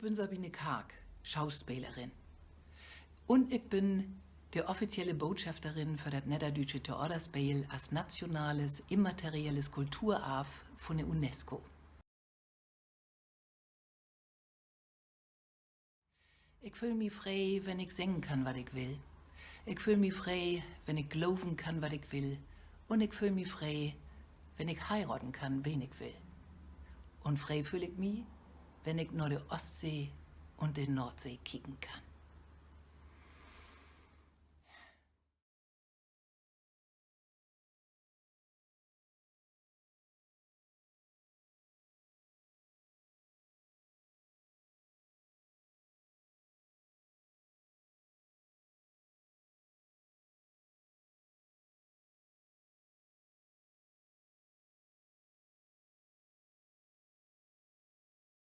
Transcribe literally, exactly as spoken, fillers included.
Ik bün Sabine Karg, Schauspelerin. Un ik bün de offizielle Botschafterin för dat nedderdüütsche Theaterspeel as nationales, immaterielles Kulturarv vun de UNESCO. Ik föhl mi free, wenn ik seggen kann, wat ik will. Ik föhl mi free, wenn ik gloven kann, wat ik will. Un ik föhl mi free, wenn ik heiraden kann, wen ik will. Un free föhl ik mi, wenn ik na de Ostsee un de Noordsee kieken kann.